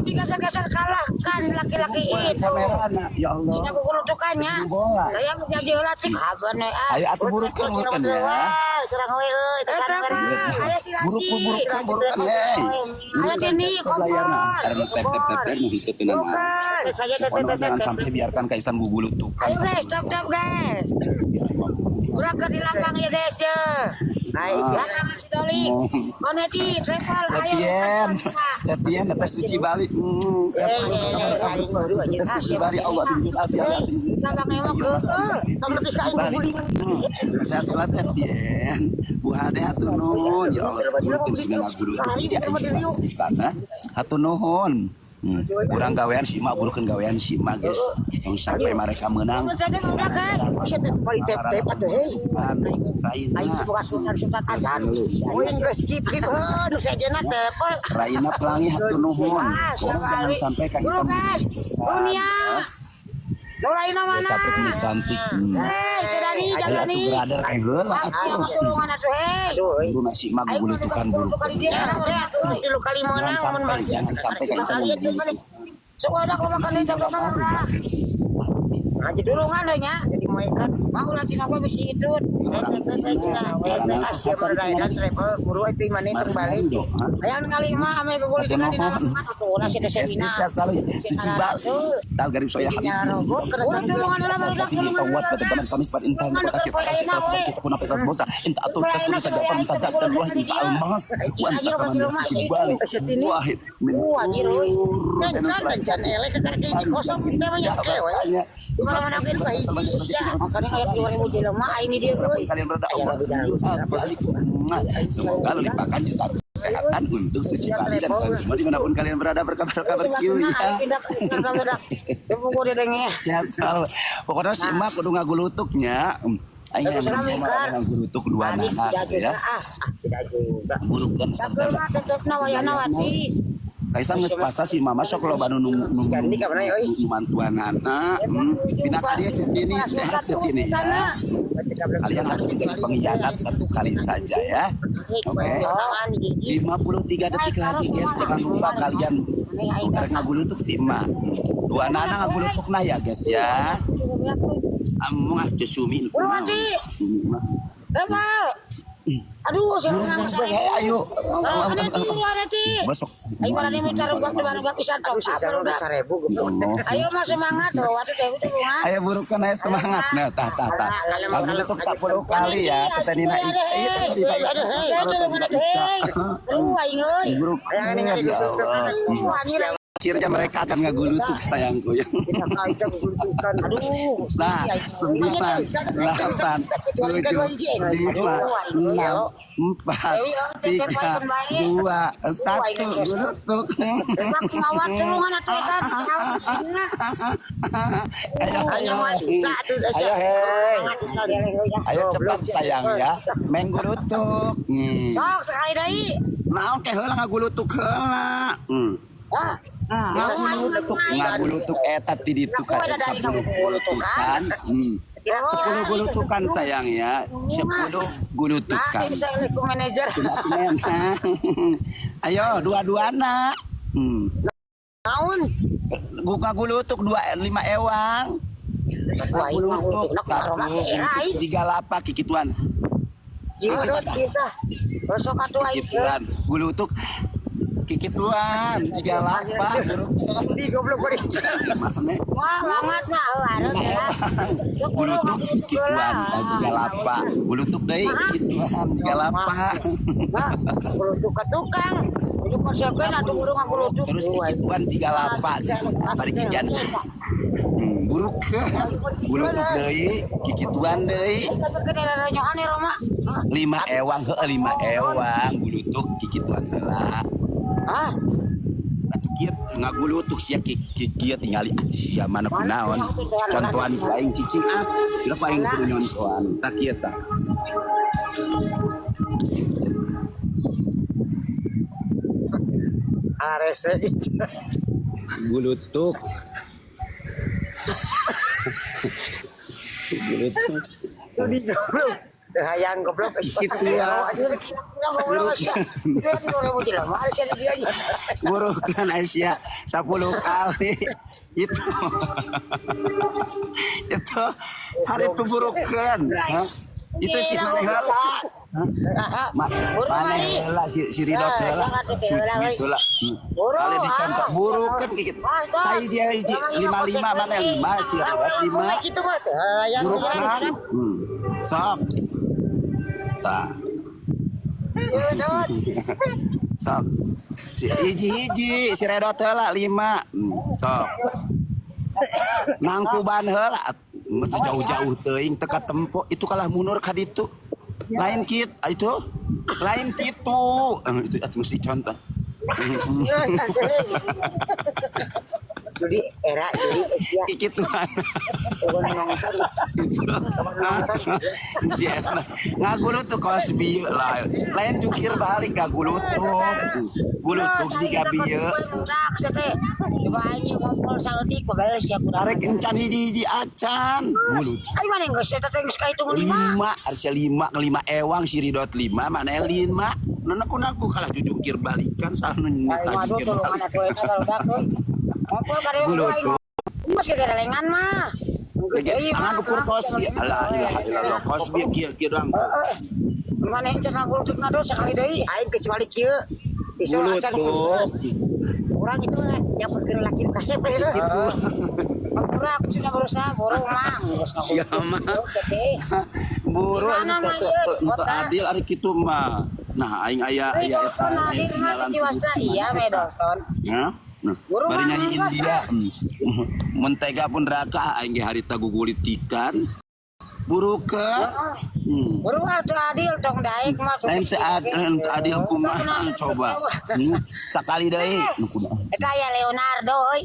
Tetap digeser-geser kalahkan laki-laki itu. Kamerana ya Allah. Tidak kukulutukannya. Bola. Saya menjadi heula cik haban we ah. Ayo atuh burukeun burukeun ya. Serang we euy, teh sarang Ayo si Buruk burukeun burukeun hei. Ayo sini Layarna. kompor. Karena tep tep tep tep nu henteu teu nanaon. Bukan. Saya teh teh Pokoknya teh jangan teh. sampai biarkan Kaisan gugulutukan. Ayo guys, tap tap guys. Urang ke di lapang ya guys ya. Ayo. Belakang si Doli. Oneti, travel, ayo. Latihan, latihan atas suci Bali. Siapa atas suci Bali Allah tunjuk api Allah tunjuk. Lapang emok ke. Kamu lebih ka aing guling. Saya salat latihan. Bu Hade hatur nuhun ya Allah. Buruk segala guru di sana. Hatur nuhun. Urang gawean si mak burukeun gawean si mak guys. Yang sampai mereka menang. Udah udah kan. Buset teh bali tep tep atuh hei. Raina, Ayo buka sunat sunat ajan. Uing geus skip skip heuh nu sejenna telepon. Raina pelangi hatur nuhun. Ah, Pokoknya jangan sampai Kang Isan Guys. Dunia. Nolaina mana? Cantik nih cantik. Hei, ke Dani, Ayo jaga atuh nih. brother eh heula Ayo atuh. tulungan atuh hei. Aduh euy. Buru nasi mah gugulutukan buru. Kali dia Ya atuh tilu kali Jangan meunang mun sampai, jangan sampai Kang Isan Sekali itu balik. Sok ada kalau makan di dalam lah. Aja Tulungan we nya. jadi maekan. Mau lah cina gua bisi itu. Eh teh teh teh cenah. Eh teh asia dan travel buru euy maneh teu balik. Hayang ningali mah ame kugulutukan di dalam atuh ulah si Desina. Suci Bali. Tal garib soya habib. Urang tulungan lah barudak tulungan. Tawat pada teman kami sepat intan kasih kasih kasih kuna petas bosa inta atur kas kuna saja pan tak dan wah inta almas wa anta kaman suci Bali wahid min Wah, anjir euy. Encan encan eleh ke karek hiji kosong teh mah ya ke we. Di mana-mana ge nu hiji sia. Makanya kayak 2000 jelema ini dia euy. Kalian berada Allah semoga limpahkan juta kesehatan untuk Suci Bali dan kalian semua dimanapun kalian berada berkabar-kabar kieu ya. Ya, selalu. Pokoknya si emak kudu ngagulutuknya. Aing ngagulutuk dua nana gitu ya. Tidak juga. Burukeun santai. Kaisang geus pasah si mama sok loba nu nu nu mantuanana. Pina ka dieu Centini sehat Centini ya. Kalian harus menjadi pengkhianat satu kali saja ya. Oke. 53 detik lagi guys, jangan lupa kalian rek ngagulutuk si emak. Dua nana ngagulutukna ya guys ya. Amung ah cesumi. Rebel. Aduh, saya menang Hey, ayo. Ayo, Besok. Ayo mana nih minta rubah tuh rubah pisan top Aduh sisa apa udah udah. 1000 goblok. Ayo mah semangat loh, waduh dewi tulungan. Ayo burukan ayo semangat. Nah, tah tah tah. Ngagulutuk 10 kali ya, Teh Nina Ica. Iya, Teh Nina Ica. Aduh, hei, tulungan aduh, hei. Aduh, aing euy. Burukan ya Allah. Aduh, anjir aing. Akhirnya mereka akan ngagulutuk sayangku ya. Kita kaca gugulutukan. Aduh. Nah, 9, 8, 7, 5, 6, 4, 3, 2, 1, gulutuk. Bak mawat tulungan atuh eta. Ayo, Ayo satu ayo, hei. Ayo cepat sayang ya. Menggulutuk. Sok sekali deui. Naon ke heula ngagulutuk heula. Ah, Ngagulutuk, ngagulutuk eta ti ditu ka 10 gulutukan. 10 gulutukan sayang ya. 10 gulutukan. Nah, bisa ku manajer. Ayo dua-duana. Naon? Gua gulutuk 2 5 ewang. Gulutuk 1 3 lapak kikituan. Jodot kita. Besok atuh aing. Kikituan. Gulutuk kikituan 3 lapak buruk. Di goblok bari. Mana? Wah, banget mah harus ya. Gulutuk kikituan 3 lapak. Gulutuk deui kikituan 3 lapak. Gulutuk ka tukang. Jadi konsepnya atuh burung ngagulutuk. Terus kikituan 3 lapak. Bari kikian. Buruk. Gulutuk deui kikituan deui. 5 ewang heueuh 5 ewang gulutuk kikituan heula. Ah, Atuh kieu ngagulutuk sia kieu tingali ah sia mana kunaon. Contohan ku aing cicing ah. Kira ku aing kudu nyontohan. Tah kieu tah. Arese. Gulutuk. Gulutuk. Di goblok. Teu hayang goblok. Gitu ya. Goblok sia. 2000 jelema sia di dieu. Burukan Aisyah 10 kali itu itu hari itu burukan. Hah? Itu si mana heula? Hah? Buru Mana mari. heula si si Ridot Ya, heula sangat suci heula, we. itu lah. Buru, Kali dicontoh ah. burukan gigit. Ah, dah. Tai dia hiji 55 mana 5 si Ridot 5. Gitu mah teu hayang. Burukan. Sok. Tah. Sok. Si hiji-hiji si Redot heula 5. Sok. Nangkuban heula. Mesti jauh-jauh teuing teu katempo itu kalah mundur ka ditu. Lain kit itu. Lain kitu. Itu atuh mesti contoh. Jadi era jadi sia Kikituan. eueun nongton. Si eta ngagulutuk kos bieu lah. Lain jungkir balik ngagulutuk. Gulutuk jiga bieu. Budak sia teh. Coba aing ngompol saeutik beres sia kurang. Arek encan hiji-hiji acan. Gulutuk. Ayo mana geus eta teh geus kahitung 5. 5 harusnya 5 ke 5 ewang si Ridot 5 mana 5 nana aku kalah jujungkir balikan salah Aing nyita mah jungkir tulungan balik atuh eta barudak euy. Ngompol ka deui aing. Gulutuk. Geus gegerelengan mah. Lagi tangan ukur kos bi Allah ilaha illallah kos bi kieu kieu doang. Mana yang cenah gulutukna tuh sekali deui. Aing kecuali kieu. Bisa acan Gulutuk. Orang itu nyamperkeun laki nu kasep we heuh. Buru aku sudah berusaha buru mang. Geus Sia mah. Buru Gimana, anu teu Mang? teu adil ari kitu mah. Nah aing aya aya eta Dalton adil mah sinyalan di Diwasta iya me Dalton. Ya. Nah, Buru bari mah nyanyi mangga, India. Mentega pun raka aing ge harita gugulitikan. Buru ke. Buru atuh adil tong daek mah. Lain teu adil, teu adil kumaha coba. Sakali deui. Nu kumaha. Eta ya Leonardo euy.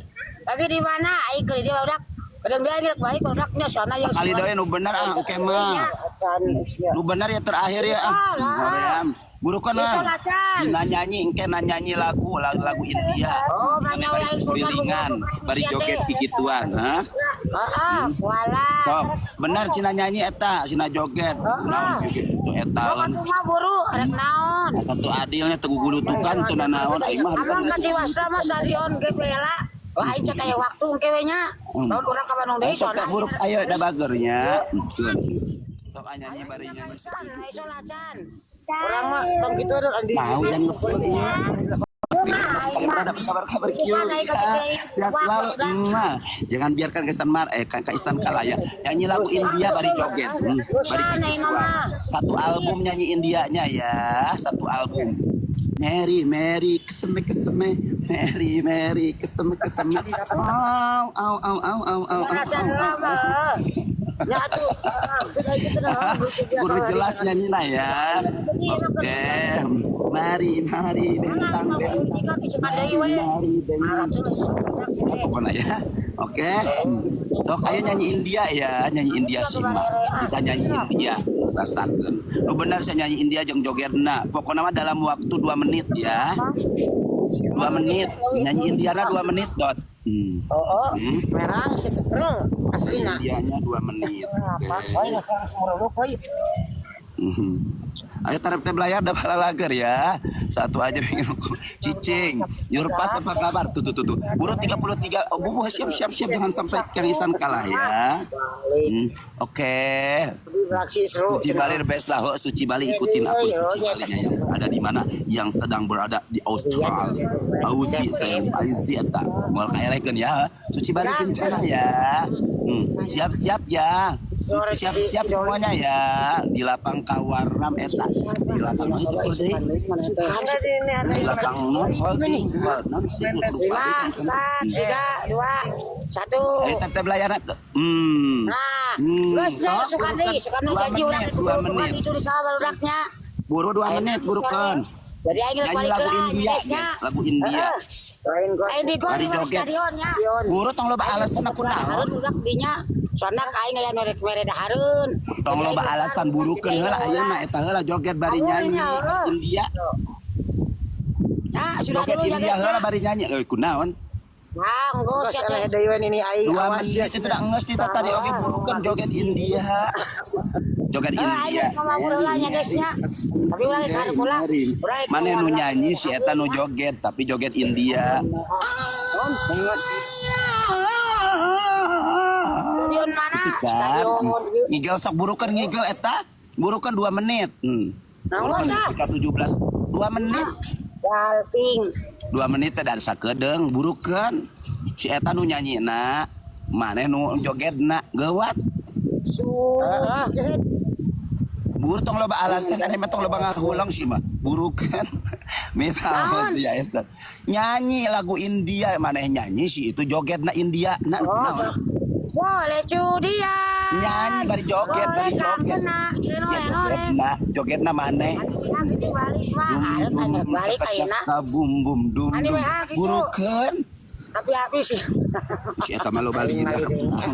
Lagi di mana aing keur di dia budak. Kadang dia aing balik budaknya sana yang Sakali deui nu bener ah oke mah. Acan sia. Nu bener ya terakhir ya ah. Hoream. Burukan Si ah. Solatan. Dina nyanyi engke na nyanyi lagu lagu, lagu India. Oh, banyak Bari aing sultan kurilingan, bari joget kikituan, ha? Heeh, kuala. Sok, bener cina nyanyi eta, cina joget. Naon joget itu eta. Sok atuh mah buru rek naon. Satu adilnya teu gugulutukan teu nanaon aing mah Abang ka Ciwastra mah stadion ge bela. Wah, aing cek aya waktu engke we nya. Tahun urang ka Bandung deui Sok soalna. teh huruf ayo da bagernya. Sok ah, nyanyi bari nyanyi. Ayo Solatan. Orang mah tong kitu aduh andi. Mau dan ngefun. Ada kabar-kabar kieu. Sehat selalu. Mwah. Jangan biarkan kesan mar Kak Isan kalah ya. Nyanyi lagu India bari joget. Bari kikituan. Satu album nyanyi Indianya ya, satu album. Mary, Mary, keseme keseme, Mary, Mary, keseme keseme. Au, au, au, au, au, au, au, Rasa au, au. lama. Ya atuh. Cek aing kitu nah. Guru jelas nyanyi lah ya. Oke. Mari, mari, bentang, bentang. Mari, mari, bentang. Pokoknya ya. Oke. Sok ayo nyanyi India ya, nyanyi India simak. Kita nyanyi India rasakeun. Nu benar saya nyanyi India jeung jogetna. Pokoknya mah dalam waktu 2 menit ya. 2 menit nyanyi Indiana 2 menit dot. Oh, Hmm. merang si teprel aslina. Indianya 2 menit. Oke. Oi, langsung meruluk oi. Ayo tarap teh belayar dah bala lager ya. Satu aja pengen cicing. Yurpas apa kabar? Tuh tuh tuh tuh. Buru 33. Oh, bubu siap siap siap jangan sampai Kang Isan kalah ya. Oke. Beraksi seru. Suci Bali the best lah. Oh, Suci Bali ikutin aku Suci Balinya yang ada di mana? Yang sedang berada di Australia. Aussie saya Aussie eta. Moal kaelekeun ya. Suci Bali kencana ya. Siap-siap ya. Suci siap-siap semuanya ya. Di lapang Kawaram eta. Di lapang mana itu deui? Di lapang non holding. Non sih lupa 5, 4, 3, 2, 1. Ayo tap layar. Nah, geus Sok, suka deui, suka nu dua janji urang menit, itu 2 bukan menit. itu di sawah barudaknya. Buru 2 menit burukeun. Jadi aing rek Nyanyi balik lagu heula India, guys nya. guys, lagu India. Lain gua. Aing di gor Bari di joget. stadionnya. Buru tong loba alasan aku naon. Budak dinya soalna ka aing aya nu rek mere dahareun. Tong loba alasan burukeun heula ayeuna eta heula joget bari nyanyi India. Ya, sudah Joget dulu ya India guys. heula bari nyanyi. Euy kunaon? Ah, geus Geus ya eleh teh. deui we nini aing Dua awas ya. menit itu udah nges kita tadi oke burukan joget India. Joget Eh, ayo India. ngomong ulah nya guys nya. Tapi ulah kan pula. Mana nu nyanyi si eta nu joget tapi joget India. Stadion mana? Kan? Stadion. Ngigel sok burukan ngigel eta. Burukan 2 menit. Nah, Burukan usah. ketika 17 2 menit. Galping. 2 menit teh dari sakedeung burukan. Si eta nu nyanyina, maneh nu jogetna geuwat. Su. Buru tong loba alasan ane mah tong loba ngahuleng sih mah. Burukan. Minta apa sih ya Esa. Nyanyi lagu India maneh nyanyi sih itu jogetna India na. Oh. Boleh cudian. Nyanyi bari joget bari Boleh joget. kena. Ya jogetna, jogetna maneh. Balik mah, Dum harus dum aja balik ayeuna. saka bum bum dum Ani dum. WA gitu. Burukeun. Tapi habis sih. Si eta mah loba lidah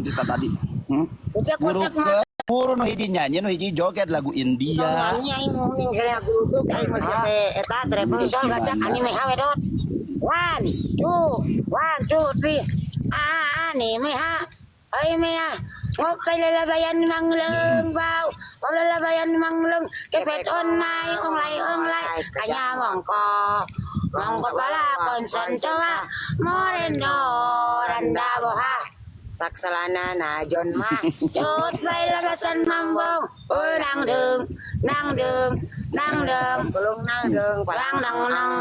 kita tadi. Hmm? Kucek-kucek mah. Burukeun. Buru nu hiji nyanyi nu hiji joget lagu India. Nyanyi aing mending kaya geruduk aing mah sia teh eta travel. Misal gacak anime hawe dot. One, two, one, two, three. Ah, anime ha. Ay mea. Ngopay lalabayan mangleng baw. Wag lalabayan mangleng. Kepet on mai ong lai ong lai. Kanya mongko. Mongko pala konsen coba. Moreno randa boha. Saksalana na John mah. Chốt bay lalabasan mambong. Ôi nang đường, nang đường, nang đường. Belum nang deung Nang nang nang.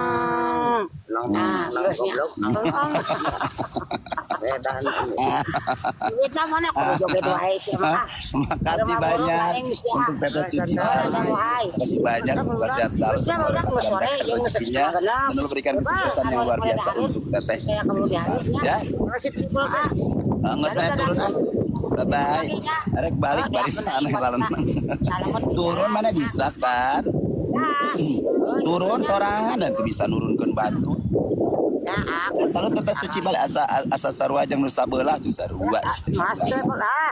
Nang Ah, nang terus ya. goblok. Edan. Vietnam mana aku joget wae sih mah. Makasih banyak untuk Teteh Suci Bali. Makasih banyak, semoga sehat selalu. Semoga rezekinya dan Allah berikan kesuksesan yang luar biasa untuk Teteh. Kayak kalau dihabisnya. Ya, Masih triple ah. nggak usah turun ah. Bye bye. Rek balik balik sana lalenang. Turun mana bisa kan? Turun sorangan dan bisa nurunkeun batu. Ya, aku Selalu Teteh Suci Bali asa asa sarua jeung nu sabelah tuh sarua. Mas travel ah.